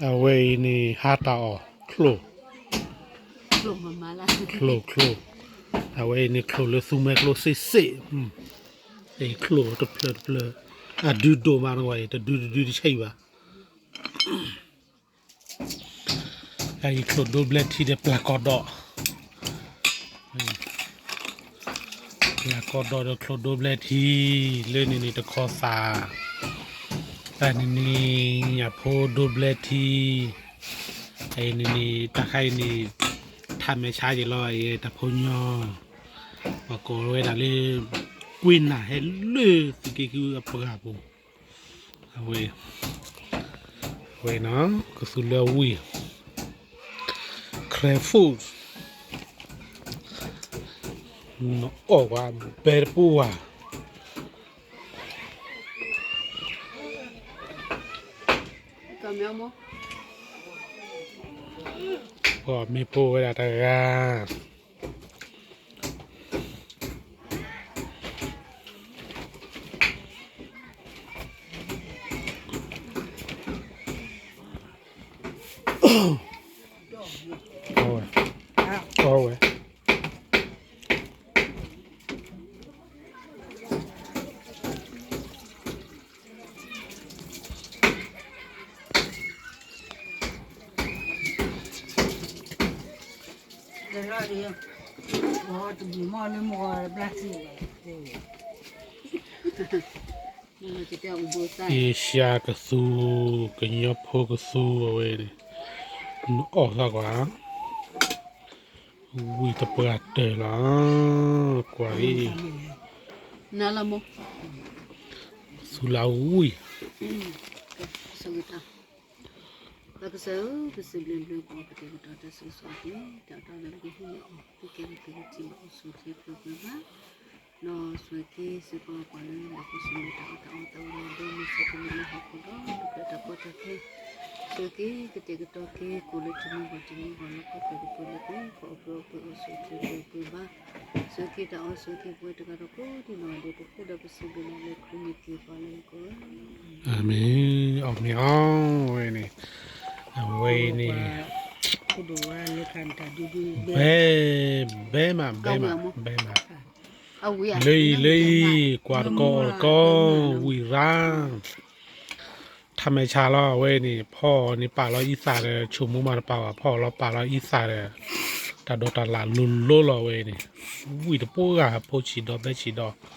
အဝဲအံၤန့ၣ် ဟါတၢ်အီၣ်ချိၣ်, ချိၣ်ချိၣ်, အဝဲအံၤန့ၣ်ချိၣ်လၢသူမဲကျိစ့ၢ်စ့ၢ်, အံၤချိၣ်တဖျၢၣ်တဖျၢၣ်, အဒုဒိၣ်မးနဝဲအံၤ တဒုတဒုတဆံးဘၣ်. အအံၤချိၣ်ဒိဘျဲထံဒီးပျၢ်ကီၢ်ဒီး, ပျၢ်ကီၢ်ဒီးဒီးချိၣ်ဒိဘျဲထံ, လၢန့ၣ်န့ၣ်တခီသး, တၢ်နံၤနံၤညၣ်ဖိဒိဘျဲထံ, အအံၤန့ၣ်န့ၣ် တၢ်ခါအံၤန့ၣ် ထးမဲာ်ဆါက့ၤလီၤ အံၤတၢ်ဖိညီ, ပှၤကိးဝဲဒၣ်လၢ ကွံနၢ်ဟဲလၢသုးက့ခံအပှၢ်ပူၤ, အဝဲ, အဝဲနီၤ ကသူလၢဝံၢ်, Kraft Food, နအီၣ်ဝဲဘဲတပူၤဝဲ, ပှၤမ့ၢ်ဖိဝဲဒၣ်တဂၤ အီၣ်ဝဲ, အီၣ်ဝဲ, အ့ရှါကသူ, ကညီဖိကသူအဝဲန့ၣ်, နအီၣ်သးကွၢ်, ဝံၢ်တပှၢ်တၢၢ်လီၤ, ကွၢ်အံၤ, သူလၢဝံၢ် ပကစၢ်ဧၢ, ပစံးဘျုးဘျုးပှၤကတဲာ်ကတီၤတၢ်ဆိၣ်ဂ့ၤဆိၣ်ဝါက့ၤ တၢ်အတီလၢပကဟံးန့ၢ်အီၤ သုကဲဘျုးကဲဖှိၣ် အိၣ်ဆူၣ်အိၣ်ချ့ပှဲၤပှဲၤဘၣ်, ဒီးဆိၣ်ဂ့ၤက့ၤစ့ၢ်ကီးပှၤလၢလီၢ်ခိၣ်ဆူၣ်မ့ၢ်တၢ်အီၣ်တၢ်အီသးဝဲဒၣ် ဒီးမ့ၢ်ဆၢကမ့ၢ်လၢဟီၣ်ခိၣ်ဒီတဖျၢၣ်တၢ်ကီတၢ်ခဲ, ဆိၣ်ဂ့ၤက့ၤကတဲာ်ကတီၤက့ၤ ကိၣ်လၢတမံၤဂီၢ်တမံၤဂီၢ်လၢကီၢ်ပှဲၤကပှဲၤလၢပှဲၤ ပအိၣ်ဆူၣ်အိၣ်ချ့ပှဲၤပှဲၤဘၣ်, ဆိၣ်ဂ့ၤက့ၤတၢ်အီၣ်ဆိၣ်ဂ့ၤက့ၤပဝဲတဂၤဒီးကိးဒံနီၢ်ဂၤဒဲး ပဃုာ်ဒီးပစံးဘျုးနၤလၢခရံာ်မံၤက့ၤပှၤလၢယကိး အၤမ့ၣ်, အီၣ်မ့ၢ်အီဝဲန့ၣ်, အဝဲအံၤန့ၣ်, ဘဲ, ဘဲမး ဘဲမး ဘဲမး, လၢအံၤလၢအံၤ ကွၢ်တကီအီၣ်တကီ ဝံၢ်ရၣ် ထးမဲာ်ဆါလီၤ အဝဲအံၤန့ၣ် ဖီအီၤန့ၣ်ပာ်လီၤအံသၣ်ဒီး ဆိကမိၣ်မးတပာ်ဘၣ် ဖီအီၤလီၤပာ်လီၤအံသၣ်ဒီး တၢ်ဒိးတၢ်လၣ်လိၤလိၤလီၤ အဝဲအံၤန့ၣ်, ဝံၢ်တပှၢ်ဂၤ ဖိဆံးဒီးဘဲဆံးဒီး